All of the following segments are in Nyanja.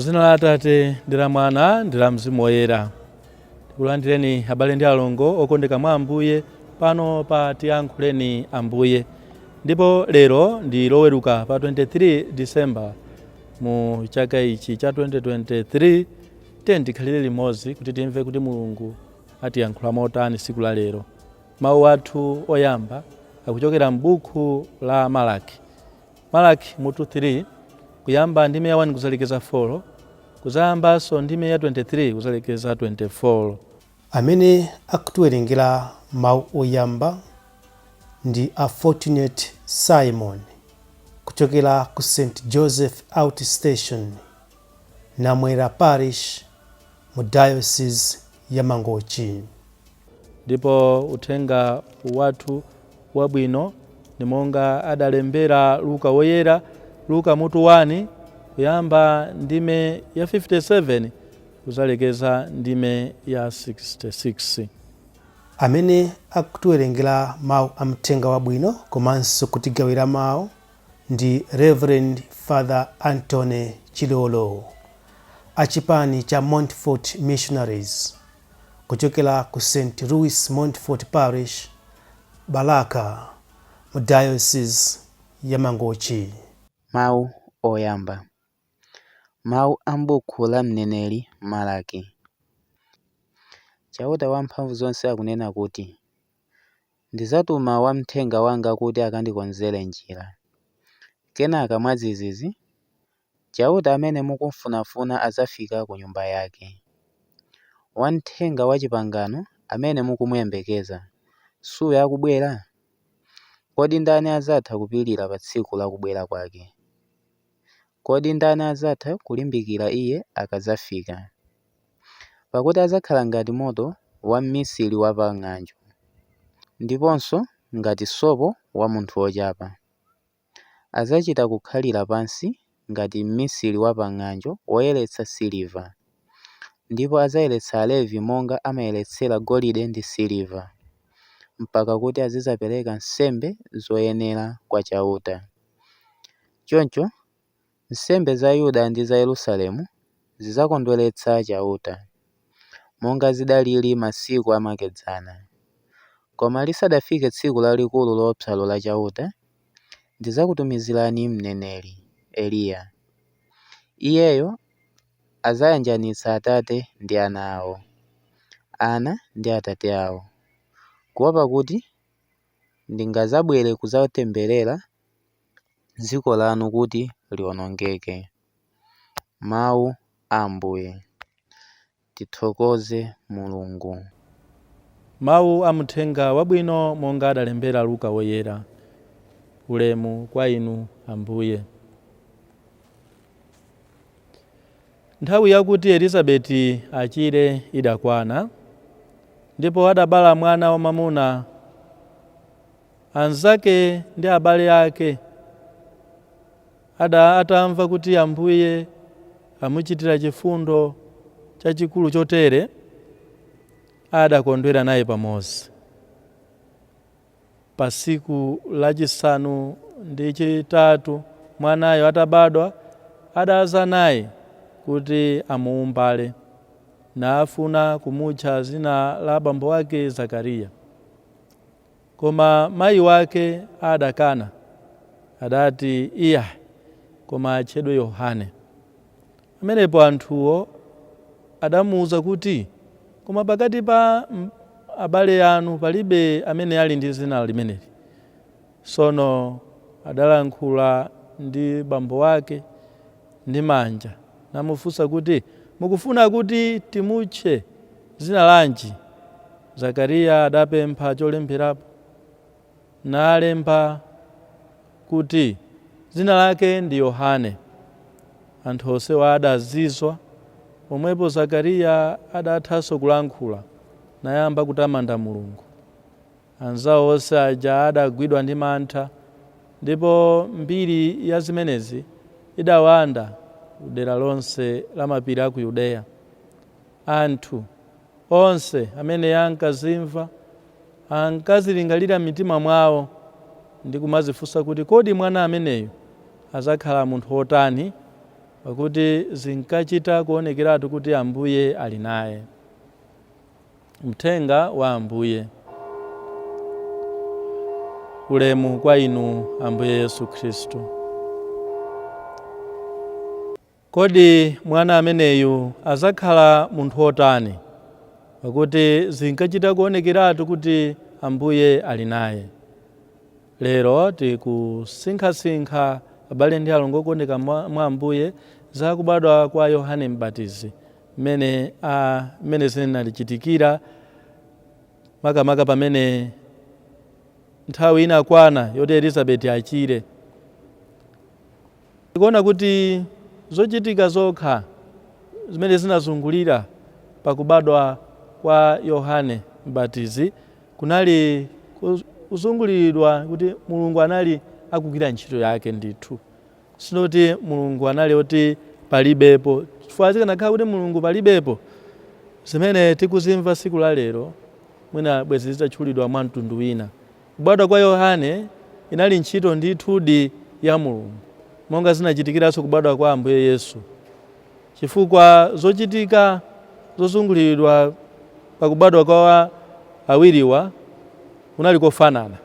Muzina la Atate ndi la Mwana ndi la Mzimu Woyera. Tikulandireni abale ndi alongo okondeka mwa Ambuye pano pa Tiyankhuleni Ambuye. Ndipo lero ndi Loweruka pa 23 December mu chaka ichi cha 2023. Tiyeni tikhalire limodzi kuti timve kuti Mulungu atiyankhula motani tsiku la lero. Mawu athu oyamba akuchokera m'buku la Malaki. Malaki mutu 3 kuyamba ndime ya 1 kuzalekeza 4, kuzayambanso ndime ya 23 kuzalekeza 24. Amene akutiwerengera mawu oyamba ndi a Fortunate Simon kuchokera ku St Joseph Outstation, Namwera Parish mu Diocese ya Mangochi. Ndipo uthenga wathu wabwino ndi monga adalembera Luka Woyera, Luka mutu 1 kuyamba ndime ya 57 kuzalekeza ndime ya 66. Amene akutiwerengera mawu a mthenga wabwino komanso kutigawira mawu ndi Rev Father Anthony Chilolo a chipani cha Montfort Missionaries kuchokera ku St Louis Montfort Parish, Balaka mu Diocese ya Mangochi. Mawu oyamba. Mawu a m'buku la mneneri Malaki. Chauta Wamphamvuzonse akunena kuti, Ndidzatuma wamthenga wanga kuti akandikonzere njira. Kenaka mwadzidzidzi, Chauta amene mukumfunafuna adzafika ku nyumba yake. Wamthenga wachipangano amene mukumuyembekeza, suyo akubwera? Kodi ndani adzatha kupirira pa tsiku la kubwera kwake? Kodi ndani adzatha kulimbikira iye akadzafika? Pakuti adzakhala ngati moto wa mmisiri wa pa ng'anjo, ndiponso ngati sopo wa munthu wochapa. Adzachita kukhalira pansi ngati mmisiri wa pa ng'anjo woyeretsa siliva, ndipo adzayeretsa Alevi monga amayeretsera golide ndi siliva, mpaka kuti azidzapereka nsembe zoyenera kwa Chauta. Choncho nsembe za Yuda ndi za Yerusalemu zidzakondweretsa Chauta, monga zidaliri masiku amakedzana. Koma lisadafike tsiku lalikulu loopsalo la Chauta, ndidzakutumizirani mneneri, Eliya. Iyeyo adzayanjanitsa atate ndi ana ao, ana ndi atate ao, kuwopa kuti ndingadzabwere kudzatemberera dziko lanu kuti liwonongeke. Mawu a Ambuye. Tithokoze Mulungu. Mawu a Muthenga Wabwino monga adalembera Luka Woyera. Ulemu kwa inu Ambuye. Nthawi yakuti Elizabeti achire idakwana, ndipo adabala mwana wamwamuna. Anzake ndi abale ake atamva kuti Ambuye amuchitira chifundo chachikulu chotere, adakondwera naye pamodzi. Pa tsiku lachisanu ndi chitatu mwanayo atabadwa, adadza naye kuti amuumbale, nafuna kumutcha dzina la bambo wake Zakariya. Koma mai wake adakana, adati, Iyai, koma atchedwe Yohane. Pamenepo anthuwo adamuuza kuti, Koma pakati pa abale anu palibe amene ali ndi dzina limeneli. Tsono adalankhula ndi bambo wake ndi manja, namufunsa kuti, Mukufuna kuti timutche dzina lanji? Zakariya adapempha cholemberapo, nalemba kuti, Dzina lake ndi Yohane. Anthu onsewo adazizwa. Pomwepo Zakariya adathanso kulankhula, nayamba kutamanda Mulungu. Anzao onse aja adagwidwa ndi mantha, ndipo mbiri ya zimenezi idawanda ku dera lonse la mapiri a ku Yudeya. Anthu onse amene ankazimva ankazilingalira m'mitima mwao ndi kumadzifunsa kuti, Kodi mwana ameneyu adzakhala munthu wotani? Pakuti zinkachita kuonekeratu kuti Ambuye ali naye. Mthenga wa Ambuye. Ulemu kwa inu, Ambuye Yesu Khristu. Kodi mwana ameneyu azakhala munthu wotani? Pakuti zinkachita kuonekeratu kuti Ambuye ali naye. Lero tikusinkhasinkha, abale ndi alongo okondeka mwa Ambuye, za kubadwa kwa Yohane Mbatizi, mmene zinalichitikira, makamaka pamene nthawi inakwana yoti Elizabeti achire. Tikuona kuti zochitika zokha zimene zinazungulira pakubadwa kwa Yohane Mbatizi kunali kuzunguliridwa kuti Mulungu anali akugwira ntchito yake ndithu. Sinoti Mulungu anali oti palibepo, chifukwa zikanakhala kuti Mulungu palibepo, zimene tikuzimva tsiku la lero mwina bwezi zitatchulidwa mwa mtundu wina. Kubadwa kwa Yohane inali ntchito ndithudi ya Mulungu, monga zinachitikiranso kubadwa kwa Ambuye Yesu, chifukwa zochitika zozunguliridwa pakubadwa kwa awiriwa kunali kofanana,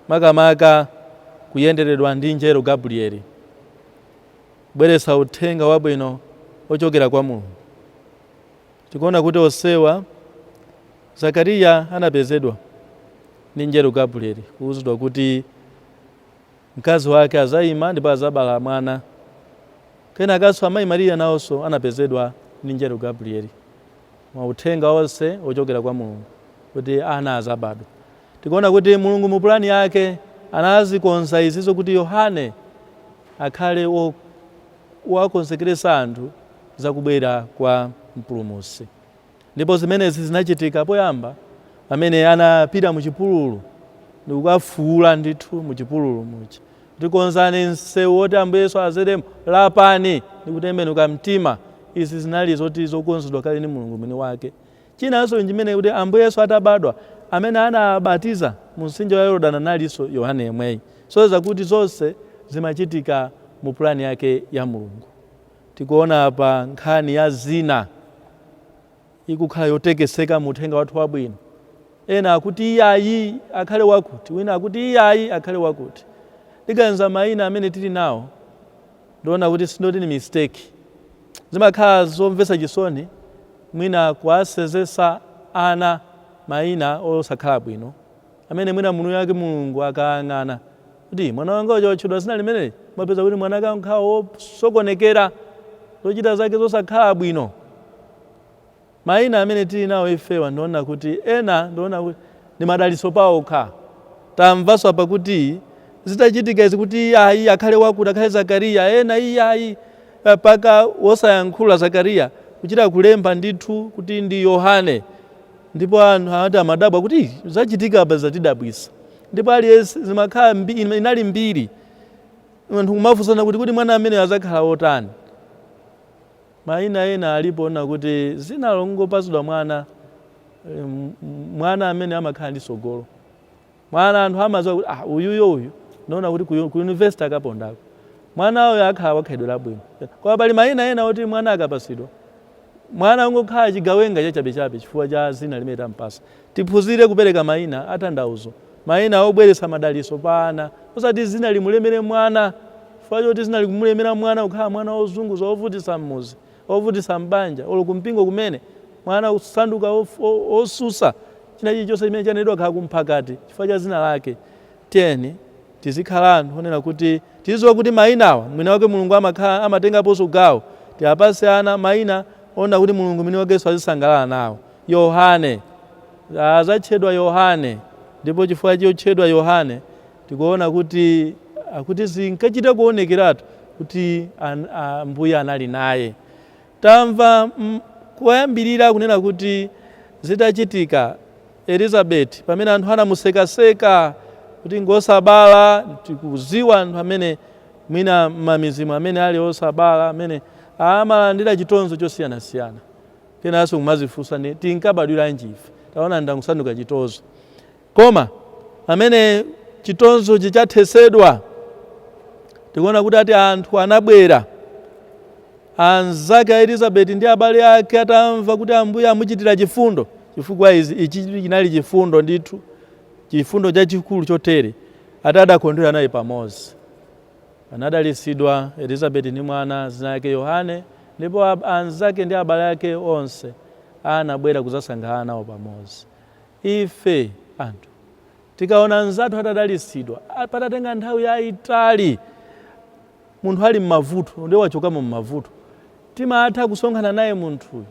makamaka kuyenderedwa ndi mngelo Gabrieli kubweretsa uthenga wabwino ochokera kwa Mulungu. Tikuona kuti onsewa, Zakariya anapezedwa ndi mngelo Gabrieli kuwuzidwa kuti mkazi wake azayima ndipo azabala mwana. Kenakanso amayi Mariya nawonso anapezedwa ndi mngelo Gabrieli mwa uthenga onse ochokera kwa Mulungu kuti ana azabadwa. Tikuona kuti Mulungu mu pulani yake anazikonza izizo kuti Yohane akhale wakonzekeresa anthu zakubwera kwa Mpulumutsi. Ndipo zimenezi zinachitika poyamba pamene anapita muchipululu ndikukafuula ndithu muchipululu muja kuti, "Konzani msewu woti Ambuye Yesu azeremo, lapani ndi kutembenuka mtima." Izi zinali zoti zokonzedwa kale ndi Mulungu mwini wake. Chinanso chimene kuti Ambuye Yesu atabadwa, amene anabatiza mu mtsinje wa Yorodani analinso Yohane yemweyi, so kuti zonse zimachitika mu pulani yake ya Mulungu. Tikuona apa nkhani ya zina ikukhala yotekeseka mu uthenga wathu wabwino. Ena akuti iyayi, akhale wakuti, wina akuti iyayi, akhale wakuti. Ndiganiza mayina amene tili nawo, ndiona kuti sindoti ni mistake. Zimakhala zomvetsa chisoni mwina kuwasezesa ana mayina osakhala bwino, amene mwina munthu yake Mulungu akayang'ana kuti mwana wanga uja watchedwa zina limeneli, mapeza kuti mwana akakhala wosokonekera, zochita zake zosakhala bwino. Mayina amene tili nawo ifewa, ndiona kuti ena, ndiona kuti ndi madalitso paokha. Tamvanso apa kuti zitachitika izi kuti iyayi, akhale wakuti, akhale Zakariya, ena iyayi, paka wosayankhula Zakariya kuchita kulemba ndithu kuti ndi Yohane. Ndipo anthu ati amadabwa kuti zachitika apa zatidabwisa, ndipo aliyense zimakhala inali mbiri, anthu kumafunsana kuti mwana amene azakhala wotani. Mayina ena alipo ona kuti zina longopatsidwa mwana, mwana amene amakhala ndi sogolo, mwana anthu amadziwa kuti, ah, uyuyo uyu ndiona kuti ku university akapondako, mwana uyu akhala wakhalidwe labwino. Koma pali mayina ena oti mwana akapasidwa, mwana ungokhala chigawenga chachabechabe chifukwa cha zina limene tampasa. Tiphunzire kupereka mayina atanthauzo, mayina obweretsa madalitso pa ana, osati zina limulemere mwana chifukwa choti zina likumulemera mwana kukhala mwana wozunguza, wovutitsa mmuzi, wovutitsa mbanja, olo kumpingo kumene, mwana kusanduka osusa china chilichonse chimene chanenedwa, khala kumphakati chifukwa cha zina lake. Tiyeni tizikhala anthu onena kuti tizidziwa kuti mayinawa mwina wake Mulungu amakhala amatengaponso gawo. Tiapase ana mayina ona kuti Mulungu mwini wakenso azisangalala nawo. Yohane azatchedwa Yohane, ndipo chifukwa chotchedwa Yohane tikuona kuti akuti zinkachita kuonekeratu kuti Ambuye anali naye. Tamva koyambirira kunena kuti zitachitika Elizabeti, pamene anthu anamusekaseka kuti ngosabala. Tikuziwa anthu amene mwina m'mamizimu amene ali osabala, amene amalandira chitonzo chosiyanasiyana, kenanso kumazifunsa, ndi tinkabadwiranji ife? Taona, ndangosanduka chitonzo. Koma pamene chitonzo chichathetsedwa, tikuona kuti ati anthu anabwera. Anzake a Elizabeti ndi abale ake atamva kuti Ambuye amuchitira chifundo, chifukwa izi ichi chinali chifundo ndithu, chifundo chachikulu chotere, ati adakondwera naye pamodzi. Anadalitsidwa Elizabeti ndi mwana dzina lake Yohane, ndipo anzake ndi abale ake onse anabwera kudzasangalala nawo pamodzi. Ife anthu tikaona anzathu atadalitsidwa patatenga nthawi yayitali munthu ali m'mavuto, ndiye wachokamo m'mavuto, timatha kusonkhana naye munthuyu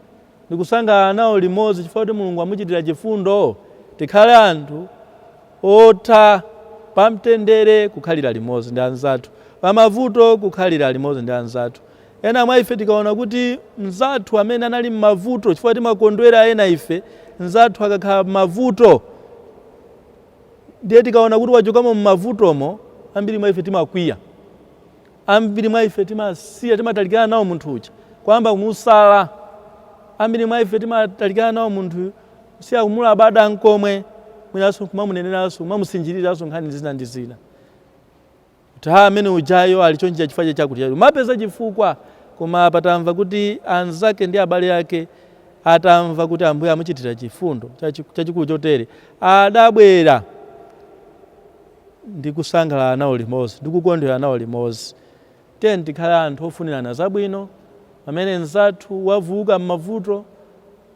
ndikusangalala nawo limodzi chifukwa kuti Mulungu amuchitira chifundo. Tikhale anthu otha pamtendere kukhalira limodzi ndi anzathu, pamavuto kukhalira limodzi ndi anzathu. Ena mwa ife tikaona kuti mnzathu amene anali m'mavuto, chifukwa timakondwera ena ife mnzathu akakhala m'mavuto, ndiye tikaona kuti wachokamo m'mavutomo, ambiri mwa ife timakwiya, ambiri mwa ife timasiya, timatalikirana nawo munthu uja kuyamba kumusala. Ambiri mwa ife timatalikirana nawo munthu siya kumulabada nkomwe, mwinanso kumamuneneranso, kumamusinjiriranso nkhani zina ndi zina, kuti ha, amene ujayo ali chonjija chifukwa chakuti mapeza chifukwa. Koma apa tamva kuti anzake ndi abale ake atamva kuti Ambuye amuchitira chifundo chachikulu chotere, adabwera ndi kusangalala nawo limodzi ndi kukondwera nawo limodzi. Tiyeni tikhale anthu ofunirana zabwino. Pamene mnzathu wavuka m'mavuto,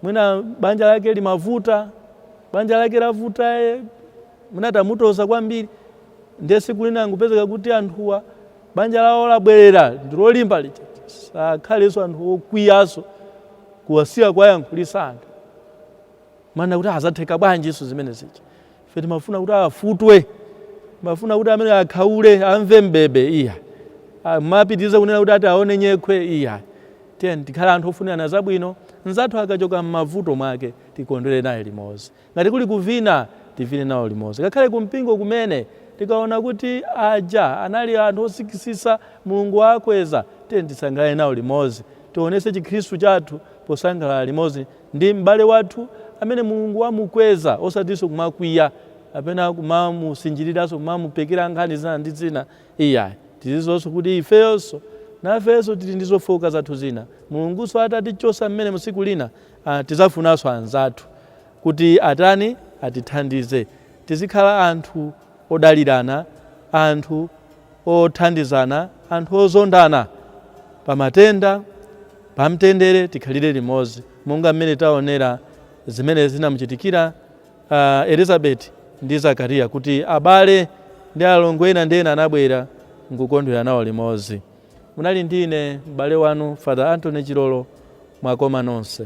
mwina banja lake limavuta, banja lake lavuta, mwina tamutoza kwambiri, ndiye tsiku lina ngupezeka kuti anthuwa banja lawo labwerera ndilolimba lija, sakhalenso anthu okwiyaso kuwasiya kuwayankhulisa anthu mana kuti azatheka bwanjiso zimene zija. Ife timafuna kuti afutwe, timafuna kuti amene akhaule amve mbebe. Iya, mapitiriza kunena kuti ati aone nyekhwe. Iya, tiyeni tikhale anthu ofunirana zabwino. Mnzathu akachoka m'mavuto mwake, tikondwere naye limodzi. Ngati kuli kuvina, tivine nawo limodzi. Ngakhale kumpingo kumene, tikaona kuti aja anali anthu osikisisa, Mulungu akweza, tiyeni tisangalale nawo limodzi. Tionese Chikhristu chathu posangalala limodzi ndi m'bale wathu amene Mulungu wamukweza, osatinso kumakwiya kapena kumamusinjiriranso, kumamupekera nkhani zina ndi zina. Iya, tizizonso kuti ifeyonso nafenso tili ndi zofowoka zathu zina. Mulungunso atatichosa mmene musiku lina, tizafunanso anzathu kuti atani? Atithandize. Tizikhala anthu odalirana, anthu othandizana, anthu ozondana pamatenda, pamtendere, tikhalire limodzi monga mmene taonera zimene zinamuchitikira Elizabeti ndi Zakariya, kuti abale ndi alongo ena ndi ena anabwera nkukondwera nawo limodzi. Munali ndi ine m'bale wanu Father Anthony Chilolo. Mwakoma nonse.